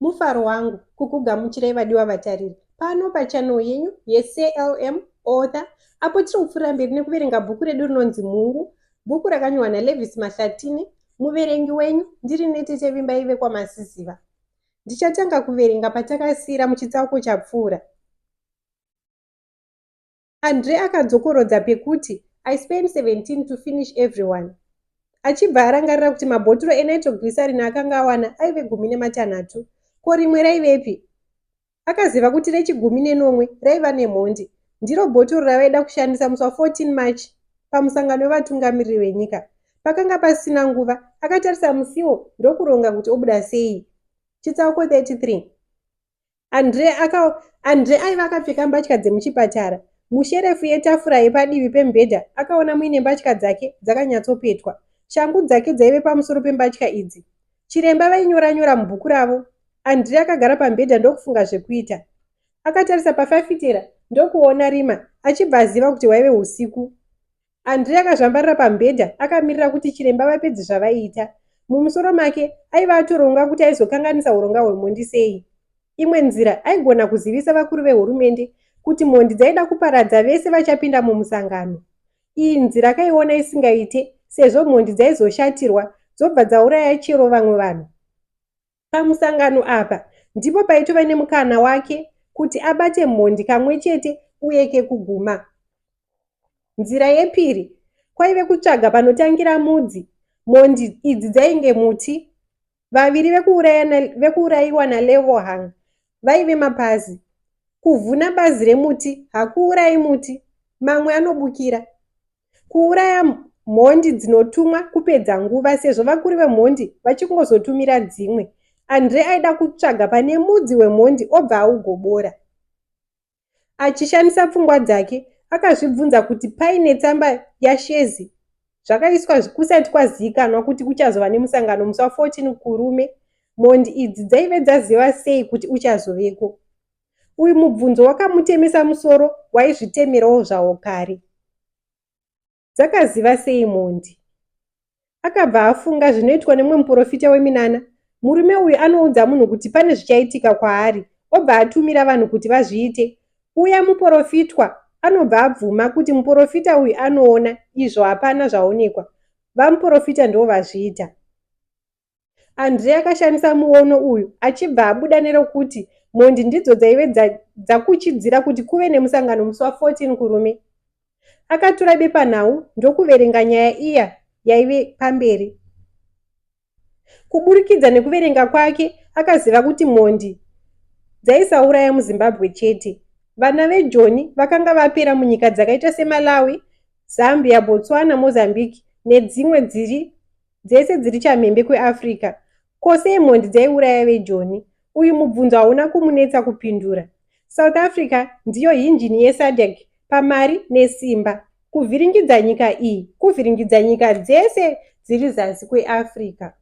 Mufaro wangu kukugamuchirai vadiwa vatariri pano pachannel yenyu yeCLM Author apo tiri kupfuurira mberi nekuverenga bhuku redu rinonzi Mhungu, bhuku rakanyorwa naLevis Mahlatini, muverengi wenyu ndiri netete Vimbai vekwaMasiziva. Ndichatanga kuverenga patakasiira muchitsauko chapfuura. Andre akadzokorodza pekuti, I spent 17 to finish everyone. Achibva arangarira kuti mabhotoro enitroglycerin aakanga awana aive 18. Ko rimwe raivepi? Akaziva kuti rechigumi nenomwe raiva nemhondi. Ndiro bhotoro ravaida kushandisa musi wa 14 March pamusangano wevatungamiriri venyika. Pakanga pasina nguva, akatarisa musiwo ndokuronga kuti obuda sei. Chitsauko 33. Andre aka Andre aiva akapfeka mbatya dzemuchipatara. Musherefu yetafura yepadivi pemubhedha akaona muine mbatya dzake dzakanyatsopetwa. Shangu dzake dzaive pamusoro pembatya idzi. Chiremba vainyora-nyora mubhuku ravo. Andre akagara pamubhedha ndokufunga zvekuita. Akatarisa pafafitera ndokuona rima achibva aziva kuti hwaive husiku. Andre akazvambarara pamubhedha akamirira kuti chiremba vapedze zvavaiita. Mumusoro make aiva atoronga kuti aizokanganisa huronga hwemhondi sei. Imwe nzira aigona kuzivisa vakuru vehurumende kuti mhondi dzaida kuparadza vese vachapinda mumusangano. Iyi nzira akaiona isingaite sezvo mhondi dzaizoshatirwa dzobva dzauraya chero vamwe vanhu. Pamusangano apa ndipo paitova nemukana wake kuti abate mhondi kamwe chete uye kekuguma. Nzira yepiri kwaive kutsvaga panotangira mudzi. Mhondi idzi dzainge muti. Vaviri vekuurayiwa naLebohang vaive mapazi. Kuvhuna bazi remuti hakuurayi muti, mamwe anobukira. Kuuraya mhondi dzinotumwa kupedza nguva sezvo vakuru vemhondi vachingozotumira dzimwe. Andre aida kutsvaga pane mudzi wemhondi obva augobora. Achishandisa pfungwa dzake, akazvibvunza kuti paine tsamba yaShezi zvakaiswa kusati kwaziikanwa kuti kuchazova nemusangano musi wa 14 Kurume, mhondi idzi dzaive dzaziva sei kuti uchazoveko? Uyu mubvunzo wakamutemesa musoro waizvitemerawo zvawo kare. Dzakaziva sei mhondi? Akabva afunga zvinoitwa nemumwe muporofita weminana. Murume uyu anoudza munhu kuti pane zvichaitika kwaari, obva atumira vanhu kuti vazviite. Uya muporofitwa anobva abvuma kuti muporofita uyu anoona, izvo hapana zvaonekwa. Vamuporofita ndivo vazviita. Andre akashandisa muono uyu achibva abuda nerokuti mhondi ndidzo dzaive dzakuchidzira kuti kuve nemusangano musi wa 14 Kurume. Akatora bepanhau ndokuverenga nyaya iya yaive pamberi. Kuburikidza nekuverenga kwake akaziva kuti mhondi dzaisauraya muZimbabwe chete. Vana veJoni vakanga vapera munyika dzakaita seMalawi, Zambia, Botswana, Mozambique nedzimwe dziri dzese dziri chamhembe kweAfrica. Ko sei mhondi dzaiuraya veJoni? Uyu mubvunzo hauna kumunetsa kupindura. South Africa ndiyo hinjini yeSADC pamari nesimba. Kuvhiringidza nyika iyi kuvhiringidza nyika dzese dziri zasi kweAfrica.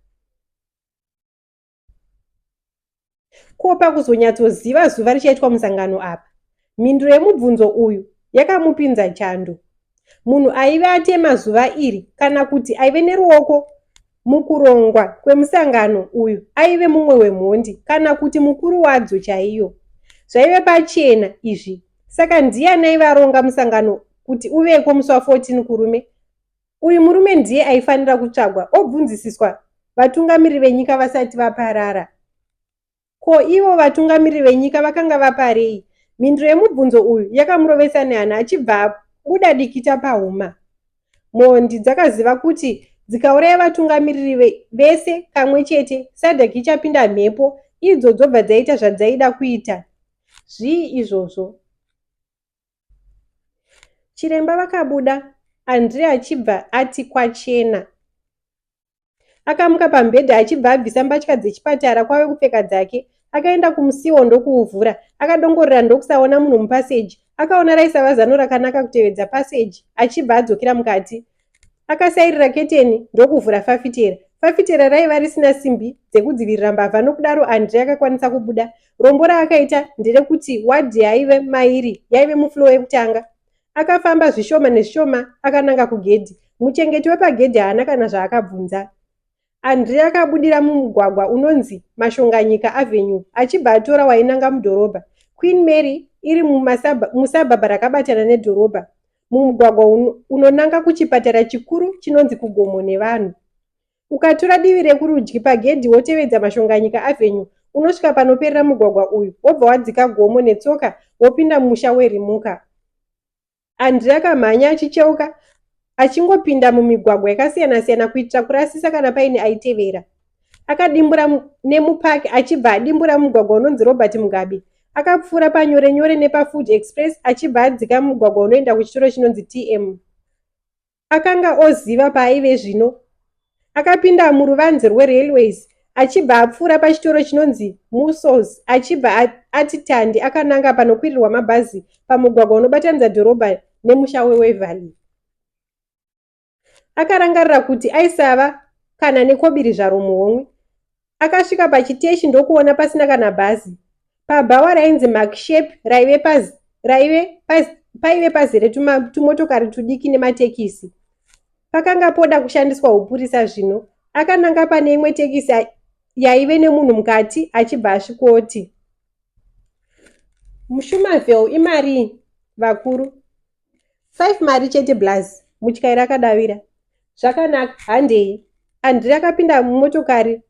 Ko pakuzonyatsoziva zuva richaitwa musangano apa? Mhinduro yemubvunzo uyu yakamupinza chando. Munhu aive atema zuva iri kana kuti aive neruoko mukurongwa kwemusangano uyu aive mumwe wemhondi kana kuti mukuru wadzo chaiyo. Zvaive pachena izvi saka ndiani aive aronga musangano kuti uveko musi wa 14 Kurume? Uyu murume ndiye aifanira kutsvagwa obvunzisiswa vatungamiriri venyika vasati vaparara. Ko ivo vatungamiriri venyika vakanga vaparei? Mhinduro yemubvunzo uyu yakamurovesa nehana achibva abuda dikita pahuma. Mhondi dzakaziva kuti dzikauraya vatungamiriri vese kamwe chete, SADC ichapinda mhepo idzo dzobva dzaita zvadzaida kuita. Zvii izvozvo? Chiremba vakabuda, Andre achibva ati kwachena. Akamuka pamubhedha achibva abvisa mbatya dzechipatara kwave kupfeka dzake. Akaenda kumusiwo ndokuuvhura. Akadongorera ndokusaona munhu mupaseji. Akaona raisava zano rakanaka kutevedza paseji achibva adzokera mukati. Akasairira keteni ndokuvhura fafitera. Fafitera raiva risina simbi dzekudzivirira mbavha nokudaro Andre akakwanisa kubuda. Rombo raakaita nderekuti wadhi yaaive mairi yaive mufloor yekutanga. Akafamba zvishoma nezvishoma akananga kugedhi. Muchengeti wepagedhi haana kana zvaakabvunza. Andre akabudira mumugwagwa unonzi Mashonganyika Avenue achibva atora wainanga mudhorobha. Queen Mary iri musabhabha rakabatana nedhorobha, mumugwagwa unonanga kuchipatara chikuru chinonzi Kugomo nevanhu. Ukatora divi rekurudyi pagedhi wotevedza Mashonganyika Avenue unosvika panoperera mugwagwa uyu wobva wadzika gomo netsoka wopinda mumusha weRimuka. Andre akamhanya achicheuka achingopinda mumigwagwa yakasiyana-siyana kuitira kurasisa kana paine aitevera. Akadimbura nemupark achibva adimbura mugwagwa unonzi Robert Mugabe. Akapfuura panyore nyore nepaFood Express achibva adzika mugwagwa unoenda kuchitoro chinonzi TM. Akanga oziva paaive zvino. Akapinda muruvanze rweRailways achibva apfuura pachitoro chinonzi Mussels achibva ati tandi akananga panokwirirwa mabhazi pamugwagwa unobatanidza dhorobha nemusha weWaverley. Akarangarira kuti aisava kana nekobiri zvaro muhomwe. Akasvika pachiteshi ndokuona pasina kana bhazi. Pabhawa rainzi McShape raive paz, raive paz, paive pazere tumotokari tudiki nematekisi. Pakanga poda kushandiswa upurisa zvino. Akananga pane imwe tekisi yaive nemunhu mukati achibva asvikoti. Mushumavel imarii vakuru? 5 mari chete blaz, mutyairi akadavira. Zvakanaka, handei. Andre akapinda mumotokari.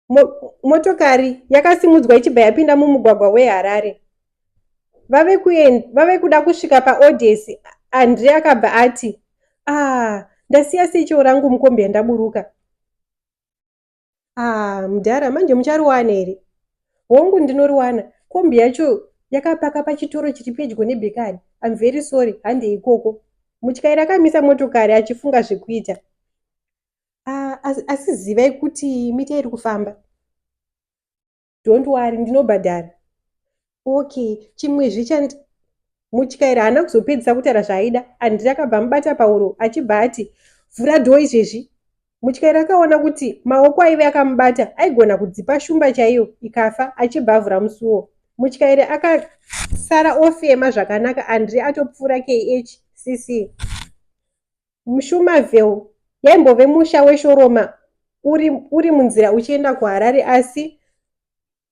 Mo, motokari yakasimudzwa ichibva yapinda mumugwagwa weHarare. Vave, kuen, vave kuda kusvika paOdesi, Andre akabva ati, Ah, ndasiya secho rangu mukombi yandaburuka. Ah, mudhara manje muchariwana here? Hongu ndinoriwana. Kombi yacho yakapaka pachitoro chiri pedyo nebhekari. I'm very sorry, handei ikoko. Mutyairi akamisa motokari achifunga zvekuita. Ah, asi, asi zivai kuti mita iri kufamba. Don't worry, ndinobhadhara. Okay, chimwezve chandi Mutyairi haana kuzopedzisa kutaura zvaaida. Andrey akabva amubata pahuro achibva ati, Vhura dhoo izvezvi! Mutyairi akaona kuti maoko aive akamubata aigona kudzipa shumba chaiyo ikafa achibva avhura musuwo. Mutyairi akasara ofema zvakanaka Andrey atopfuura KHCC. Mshumaville yaimbove musha weShoroma uri, uri munzira uchienda kuHarare asi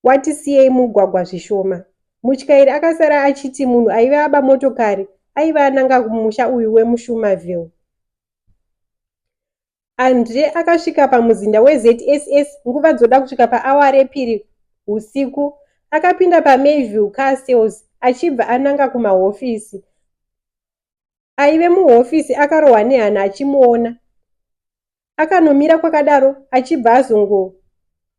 wati siyei mugwagwa zvishoma. Mutyairi akasara achiti munhu aive aba motokari aive ananga kumusha uyu weMushumaville. Andre akasvika pamuzinda weZSS nguva dzoda kusvika paawa repiri husiku. Akapinda paMayville Car Sales achibva ananga kumahofisi. Aive muhofisi akarohwa nehana achimuona. Akanomira kwakadaro achibva azongo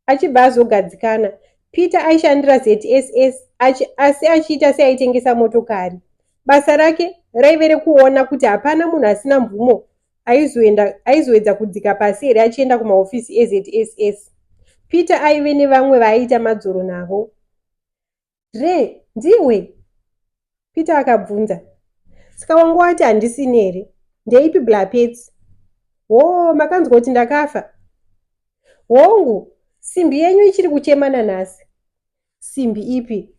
achibva azogadzikana. Peter aishandira ZSS achi, asi achiita seaitengesa motokari. Basa rake raive rekuona kuti hapana munhu asina mvumo aizoenda aizoedza kudzika pasi here achienda kumahofisi eZSS. Peter aive nevamwe vaaiita madzoro navo. Dre, ndiwe? Peter akabvunza. Saka wanga wati handisini here? Ndeipi Blapetsi? Hoo, makanzwa kuti ndakafa? Hongu, simbi yenyu ichiri kuchema nanhasi. Simbi ipi?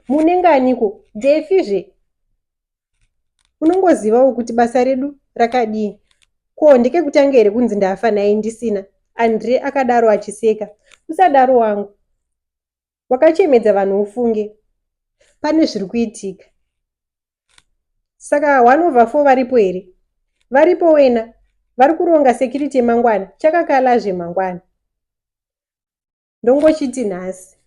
Mune nganiko? Defi zve? Unongozivawo kuti basa redu rakadii. Ko ndekekutanga here kunzi ndafa nhai ndisina? Andre akadaro achiseka. Usadaro wangu. Wakachemedza vanhu ufunge. Pane zviri kuitika. Saka 1 over 4 varipo here? Varipo wena. Vari kuronga security yemangwana. Chakakalazve mangwana. Ndongochiti nhasi.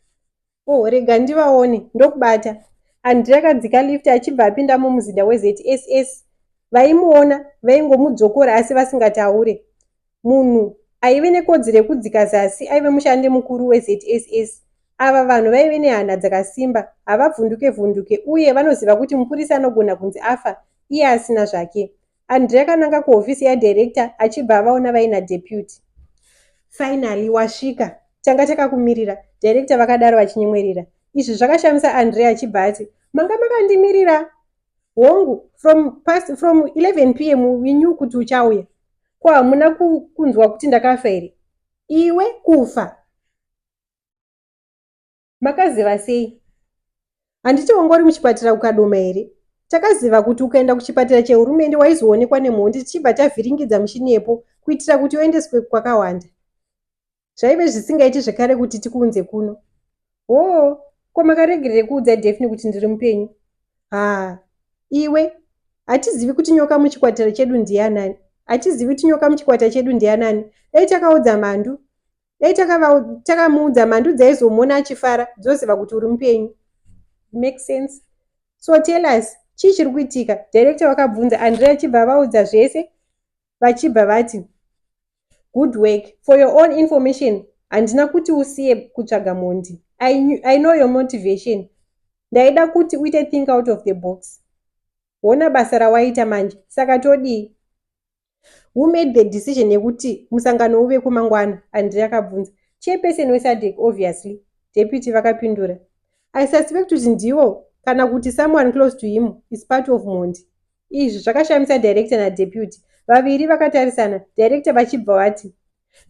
Oh, rega ndivaone. Ndokubata. Andre akadzika lift achibva apinda mumuzinda weZSS. Vaimuona vaingomudzvokora asi vasingataure. Munhu aive nekodzero yekudzika zasi aive mushandi mukuru weZSS. Ava vanhu vaive nehana dzakasimba, havavhunduke vhunduke uye vanoziva kuti mupurisa anogona kunzi afa iye asina zvake. Andre akananga kuhofisi yadirector achibva avaona vaina deputy. Finally wasvika, tanga takakumirira, director vakadaro vachinyemwerera. Izvi zvakashamisa Andre achibva ati, Manga makandimirira? Hongu, from past from 11 pm we knew kuti uchauya. Ko hamuna kunzwa kuti ndakafa here? Iwe kufa. Makaziva sei? Handiti wanga uri muchipatara ukadoma here? Takaziva kuti ukaenda kuchipatara chehurumende waizoonekwa nemhondi tichibva tavhiringidza mushini yepo. Kuitira kuti uendeswe kwakawanda. Zvaive zvisingaiti zvekare kuti tikuunze kuno. Hoo, ko makaregererei kuudza Daphne kuti ndiri mupenyu? Haa, iwe, hatizivi kuti nyoka muchikwata chedu ndianani. Hatizivi kuti nyoka muchikwata chedu ndianani. Dai takaudza Mhandu, dai takamuudza mhandu dzaizomona achifara dzoziva kuti uri mupenyu. Make sense? So tell us, chii chiri kuitika? Director vakabvunza. Andrea achibva vaudza zvese vachibva vati, "Good work. For your own information, handina kuti usiye kutsvaga mhondi. I know your motivation. Ndaida kuti uite think out of the box. Hona basa rawaita manje. Saka todii? Who made the decision yekuti musangano uve kumangwana?" Andrea akabvunza. "Chairperson weSADC, obviously," deputy vakapindura. "I suspect kuti ndiwo kana kuti someone close to him is part of mhondi." Izvi zvakashamisa director nadeputy. Vaviri vakatarisana, director vachibva vati,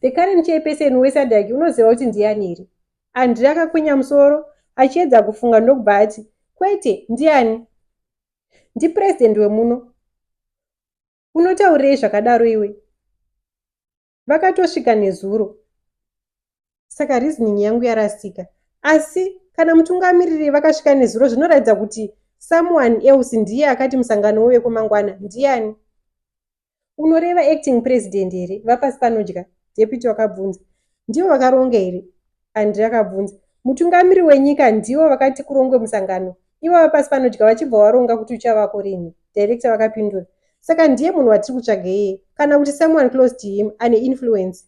"The current chairperson weSADC unoziva kuti ndiani here?" Andrea akakwenya musoro achiedza kufunga ndokubva ati, "Kwete, ndiani?" "Ndipurezidendi wemuno." "Unotaurirei zvakadaro iwe? Vakatosvika nezuro." Saka reasoning yangu yarasika. Asi kana mutungamiriri vakasvika nezuro, zvinoratidza kuti someone else ndiye akati musangano uve kumangwana. Ndiani? "Unoreva acting president here, vaPasi Panodya?" deputy vakabvunza. "Ndivo vakaronga here?" Andrea akabvunza. "Mutungamiriri wenyika ndivo vakati kurongwe musangano, ivo vaPasi Panodya vachibva varonga kuti uchavako rini," director vakapindura. "Saka ndiye munhu watiri kutsvaga iyeye, kana kuti someone close to him ane influence."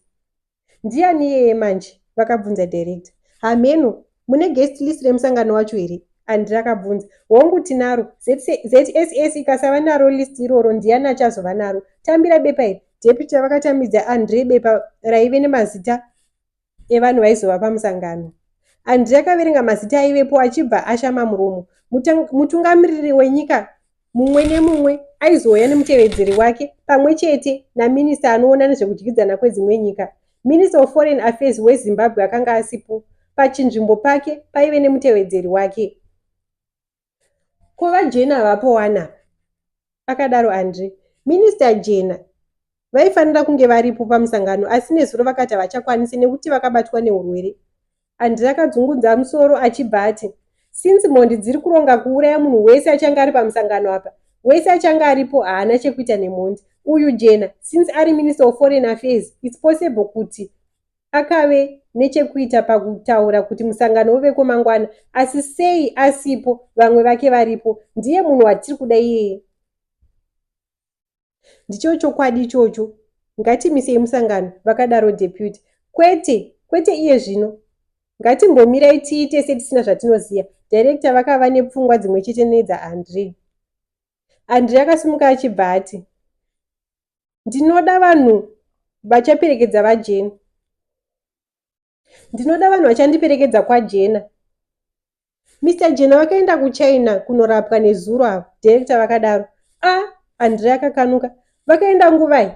"Ndiani iyeye manje?" vakabvunza director. "Hameno. Mune guest list remusangano wacho here?" Andrea akabvunza. "Hongu, tinaro. ZSS ikasava naro list iroro, ndiani achazova naro? Tambira bepa iri." Deputy vakatambidza Andre bepa raive nemazita evanhu vaizova pamusangano. Andre akaverenga mazita aivepo achibva ashama muromo. Mutungamiriri wenyika mumwe nemumwe aizouya nemutevedzeri wake pamwe chete naminista anoona nezvekudyidzana kwedzimwe nyika. Minister of Foreign Affairs weZimbabwe akanga asipo. Pachinzvimbo pake paive nemutevedzeri wake. "Ko vaJena havapo wana?" akadaro Andre. "Minista Jena vaifanira kunge varipo pamusangano, asi nezuro vakati havachakwanisi nekuti vakabatwa neurwere." Andre akadzungudza musoro achibva ati, "Since mhondi dziri kuronga kuuraya munhu wese achange ari pamusangano apa, wese achange aripo haana chekuita nemhondi. Uyu Jena, since ari Minister of Foreign Affairs, it's possible kuti akave nechekuita pakutaura kuti musangano uveko mangwana. Asi sei asipo, vamwe vake varipo? Ndiye munhu watiri kuda iyeye." "Ndicho chokwadi ichocho. Ngatimisei musangano," vakadaro deputy. "Kwete, kwete iye zvino. Ngatimbomirai tiite setisina zvatinoziva." Director vakava nepfungwa dzimwe chete nedzaAndre. Andre akasimuka achibva ati, "Ndinoda vanhu vachaperekedza vaJena. Ndinoda vanhu vachandiperekedza kwaJena." "Mr Jena vakaenda kuChina kunorapwa nezuro avo," director vakadaro. "A ah," Andre akakanuka. "Vakaenda nguvai?"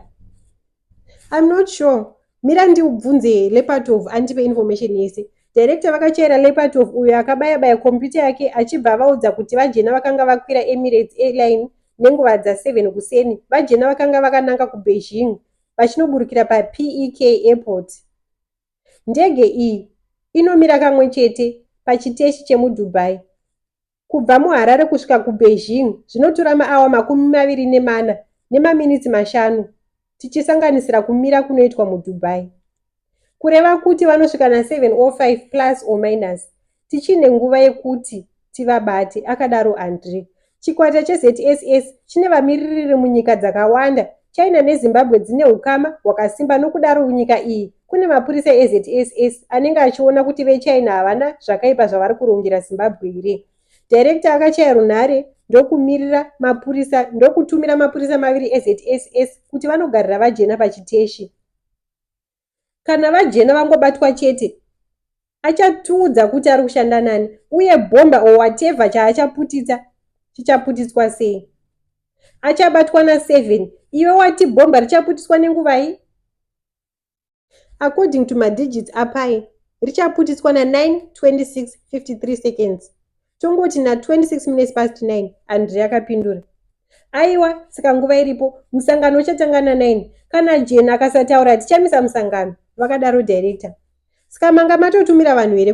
"I'm not sure. Mira ndiubvunze Lepatov andipe information yese." Director vakachaira Lepatov, uyo akabaya-baya kombiyuta yake achibva avaudza kuti vaJena vakanga vakwira Emirates Airline nenguva dza7 kuseni. VaJena vakanga vakananga kuBeijing vachinoburukira paPEK Airport. Ndege iyi inomira kamwe chete pachiteshi chemuDubai. Kubva muHarare kusvika kuBeijing zvinotora maawa 24 nemaminitsi 5, tichisanganisira kumira kunoitwa muDubai. Kureva kuti vanosvika na7:05 plus or minus. "Tichine nguva yekuti tivabate," akadaro Andre. Chikwata cheZSS chine vamiririri munyika dzakawanda. China neZimbabwe dzine ukama hwakasimba, nokudaro nyika iyi kune mapurisa eZSS anenge achiona kuti veChina havana zvakaipa zvavari kurongera Zimbabwe here. Director akachaya runhare ndokumirira mapurisa ndokutumira mapurisa maviri eZSS kuti vanogarira vaJena pachiteshi. Kana vaJena vangobatwa chete, achatiudza kuti ari kushanda nani uye bhomba or whatever chaachaputitsa chichaputitswa sei. Achabatwa na7. Iwe wati bhomba richaputiswa nenguvai? "According to madigits apai, richaputitswa na9:26:53 seconds. Tongoti na26 minutes past 9," Andre akapindura. Aiwa, saka nguva iripo, musangano uchatanga na9. Kana Jane akasataura tichamisa musangano, vakadaro director. Saka manga matotumira vanhu here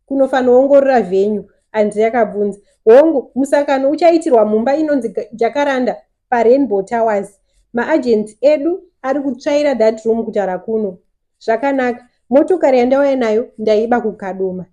kunofanoongorora venue? Andre akabvunza. Hongu, musangano uchaitirwa mumba inonzi Jacaranda paRainbow Towers. Maagents edu ari kutsvaira that room kutaura kuno. Zvakanaka, motokari yandauya nayo ndaiba kuKadoma.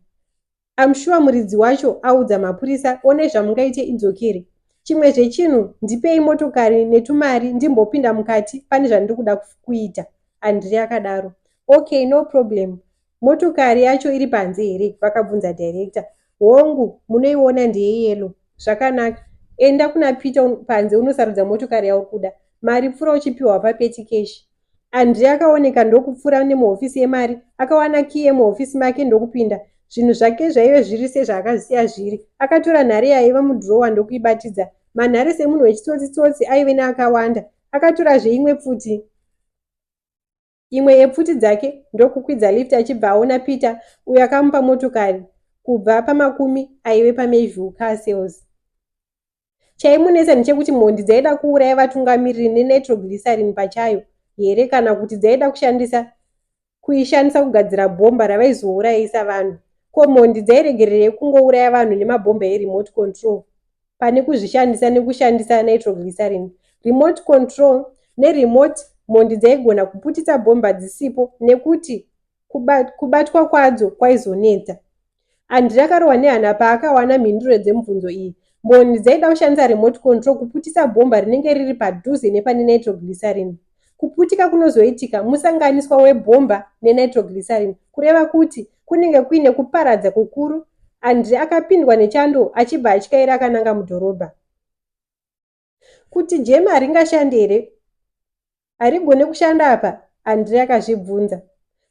I'm sure muridzi wacho audza mapurisa onai zvamungaite idzokere. Chimwezve chinhu ndipei motokari netumari ndimbopinda mukati pane zvandiri kuda kuita, Andre akadaro. Okay, no problem. Motokari yacho iri panze here? vakabvunza director. Hongu, munoiona ndeyeyellow. Zvakanaka. Enda kuna Peter panze unosarudza motokari yauri kuda. Mari pfuura uchipiwa papetty cash. Andre akaoneka ndokupfuura nemuhofisi yemari. Akawana kiyi yemuhofisi make ndokupinda. Zvinhu zvake zvaive zviri sezvaakazvisiya zviri. Akatora nhare yaiva mudhirowa ndokuibatidza. Manhare semunhu wechitsotsi-tsotsi aive neakawanda. Akatorazve imwe pfuti imwe yepfuti dzake ndokukwidza lift achibva aona Peter uyo akamupa motokari kubva pamakumi aive paMayview Car Sales. Chaimunetsa ndechekuti mhondi dzaida kuuraya vatungamiriri nenitroglycerin pachayo here kana kuti dzaida kushandisa kuishandisa kugadzira bhomba ravaizourayisa vanhu. Ko mhondi dzairegererei kungouraya vanhu nemabhomba eremote control pane kuzvishandisa nekushandisa nitroglycerin? Remote control neremote mhondi dzaigona kuputitsa bhomba dzisipo nekuti kubatwa kwadzo kwaizonetsa. Andre akarohwa nehana paakawana mhinduro dzemibvunzo iyi. Mhondi dzaida kushandisa remote control kuputisa bhomba rinenge riri padhuze nepane nitroglycerin. Kuputika kunozoitika musanganiswa webhomba nenitroglycerin kureva kuti kunenge kuine kuparadza kukuru. Andre akapindwa nechando achibva atyaira akananga mudhorobha. Kuti jammer haringashandi here? Harigone kushanda apa? Andre akazvibvunza.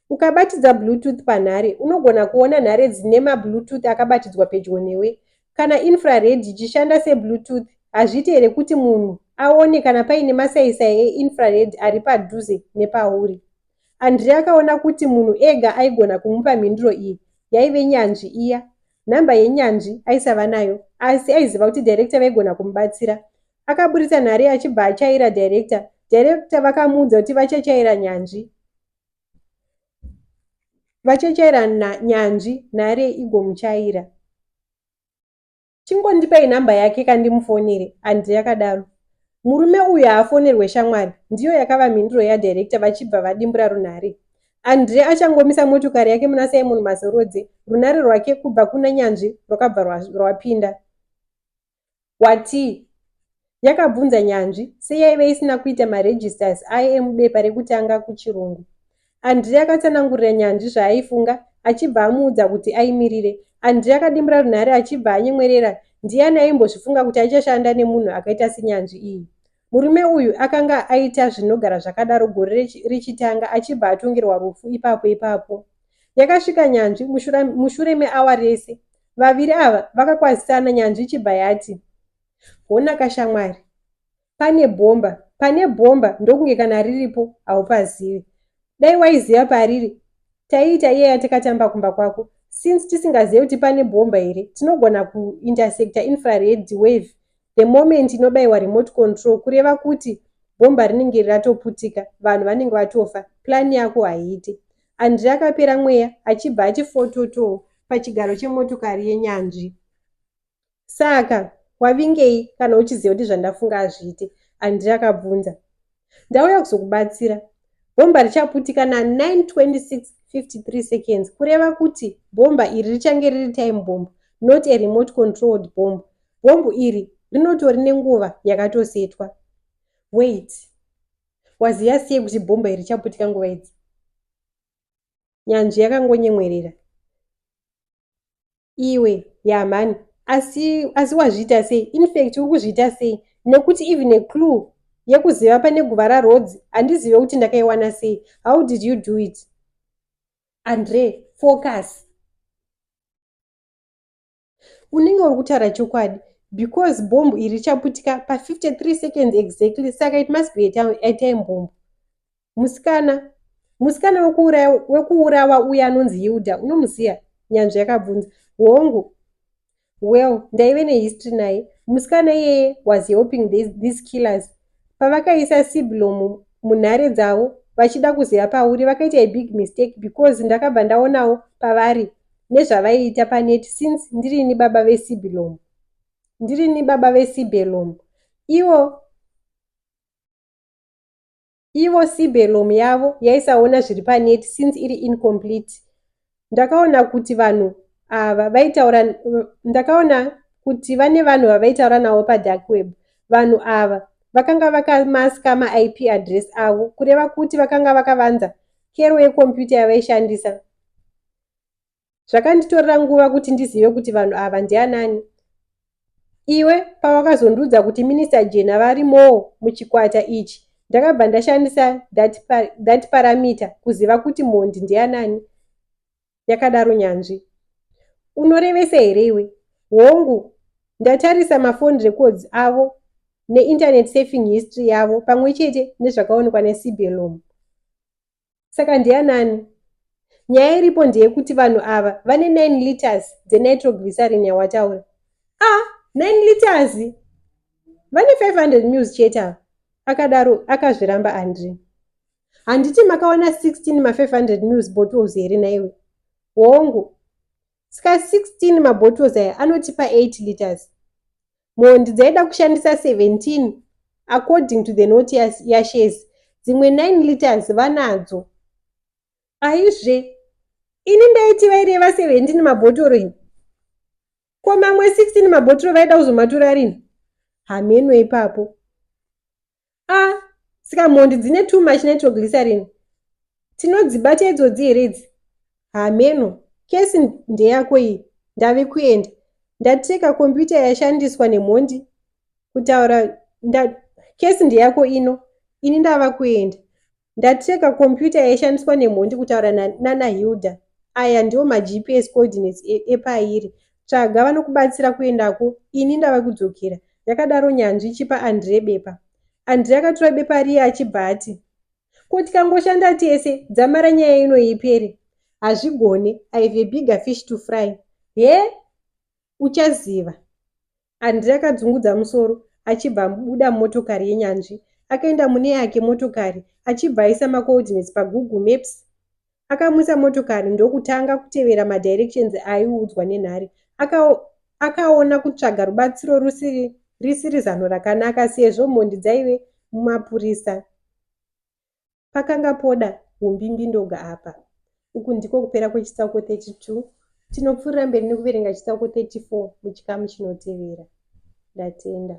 Ukabatidza bluetooth panhare, unogona kuona nhare dzine mabluetooth akabatidzwa pedyo newe. Kana infrared ichishanda sebluetooth, hazviiti here kuti munhu aone kana paine masaisai einfrared ari padhuze nepauri? Andre akaona kuti munhu ega aigona kumupa mhinduro iyi yaive nyanzvi iya. Nhamba yenyanzvi aisava nayo, asi aiziva kuti director vaigona kumubatsira. Akaburitsa nhare achibva achaira director. Director vakamuudza kuti vachachaira nyanzvi. Vachachaira nyanzvi nhare igomuchaira. Chingondipai nhamba yake kandimufonere, Andre akadaro. Murume uyu haafonerwe shamwari, ndiyo yakava mhinduro yadirector vachibva vadimbura runhare. Andre achangomisa motokari yake muna Simon Mazorodze, runhare rwake kubva kuna nyanzvi rwakabva rwapinda. Watii? Yakabvunza nyanzvi seyaive isina kuita maregisters aye emubepa rekutanga kuchirungu. Andre akatsanangurira nyanzvi zvaaifunga achibva amuudza kuti aimirire. Andre akadimbura runhare achibva anyemwerera. Ndiani aimbozvifunga kuti achashanda nemunhu akaita senyanzvi iyi? Murume uyu akanga aita zvinogara zvakadaro gore richitanga achibva atongerwa rufu ipapo ipapo. Yakasvika nyanzvi mushure meawa rese. Vaviri ava vakakwazisana nyanzvi ichibva yati, Hona kashamwari, pane bhomba, pane bhomba ndokunge kana riripo haupazivi. Dai waiziva pariri taiita iyaya takatamba kumba kwako. Since tisingazivi kuti pane bhomba here, tinogona kuintersecta infrared wave the moment inobayiwa remote control kureva kuti bhomba rinenge ratoputika vanhu vanenge vatofa plan yako haiite. Andre akapera mweya achibva ati fototo pachigaro chemotokari yenyanzvi. Saka wavingei kana uchiziva kuti zvandafunga hazviite? Andre akabvunza. Ndauya kuzokubatsira. Bhomba richaputika na9:26:53 seconds kureva kuti bhomba iri richange riri time bomb not a remote controlled bomb. Bhombu iri rinotori nenguva yakatosetwa. Wait, waziva sei kuti bhomba iri richaputika nguva idzi? Nyanzvi yakangonyemwerera. Iwe, yamani, asi, asi wazviita sei? In fact uri kuzviita sei? Nekuti even a clue yekuziva pane guva raRhodes handizive kuti ndakaiwana sei. How did you do it? Andre, focus. Unenge uri kutaura chokwadi because bhombu iri richaputika pa53 seconds exactly saka it must be a time bomb. Musikana, musikana wekuurawa uya anonzi Hilda unomuziva? Nyanzvi yakabvunza. Hongu. Well, ndaive nehistory naye. Musikana iyeye was helping these killers. Pavakaisa Siblom munhare dzavo vachida kuziva pauri, vakaita a big mistake because ndakabva ndaonawo pavari nezvavaiita panet since ndirini baba veSiblom. Ndirini baba veSibelom. Ivo Sibelom yavo yaisaona zviri panet since iri incomplete. Ndakaona kuti vanhu ava vaitaura, ndakaona kuti vane vanhu vavaitaura navo padark web. Vanhu ava vakanga vakamaska maIP address avo, kureva kuti vakanga vakavanza kero yekombiyuta yavaishandisa. Zvakanditorera nguva kuti ndizive kuti vanhu ava ndianani. Iwe pawakazondiudza kuti Minista Jena varimowo muchikwata ichi, ndakabva ndashandisa that parameter kuziva kuti mhondi ndianani, yakadaro nyanzvi. Unorevesa here iwe? Hongu, ndatarisa maphone records avo neinternet surfing history yavo pamwe chete nezvakaonekwa neSibelom. Saka ndianani? Nyaya iripo ndeyekuti vanhu ava vane 9 liters dzenitroglycerin yawataura. Ah, 9 liters? Vane 500 mils chete ava, akadaro akazviramba Andre. Handiti makawana 16 ma500 mils bottles here naiwe? Hongu. Saka 16 mabottles aya anotipa 8 liters. Mhondi dzaida kushandisa 17 according to the note yaShares. Dzimwe 9 liters vanadzo. Aizve, ini ndaiti vaireva 17 mabhotoro ini. Ko mamwe 16 mabhotoro vaida kuzomatora rini? Hameno ipapo. Ah, saka mhondi dzine too much nitroglycerin. Tinodzibata idzodzi here idzi? Hameno. Kesi ndeyako iyi. Ndave kuenda. Ndateka kombiyuta yashandiswa nemhondi kutaura nda... Kesi ndeyako ino. Ini ndava kuenda. Ndateka kombiyuta yaishandiswa nemhondi kutaura nana Hilda. Aya ndiwo maGPS coordinates epairi. Tsvaga vanokubatsira kuendako. Ini ndava kudzokera. Yakadaro nyanzvi ichipa Andre bepa. Andre akatora bepa riya achibva ati, ko tikangoshanda tese dzamara nyaya ino ipere? Hazvigone. I have a bigger fish to fry. He? Uchaziva. Andre akadzungudza musoro achibva abuda mumotokari yenyanzvi. Akaenda mune yake motokari achibva aisa macoordinates paGoogle Maps. Akamutsa motokari ndokutanga kutevera madirections aaiudzwa nenhare. Akaona kutsvaga rubatsiro risiri zano rakanaka sezvo mhondi dzaive mumapurisa. Pakanga poda umbimbindoga apa. Uku ndiko kupera kwechitsauko 32. Tinopfuurira mberi nekuverenga chitsauko 34 muchikamu chinotevera. Ndatenda.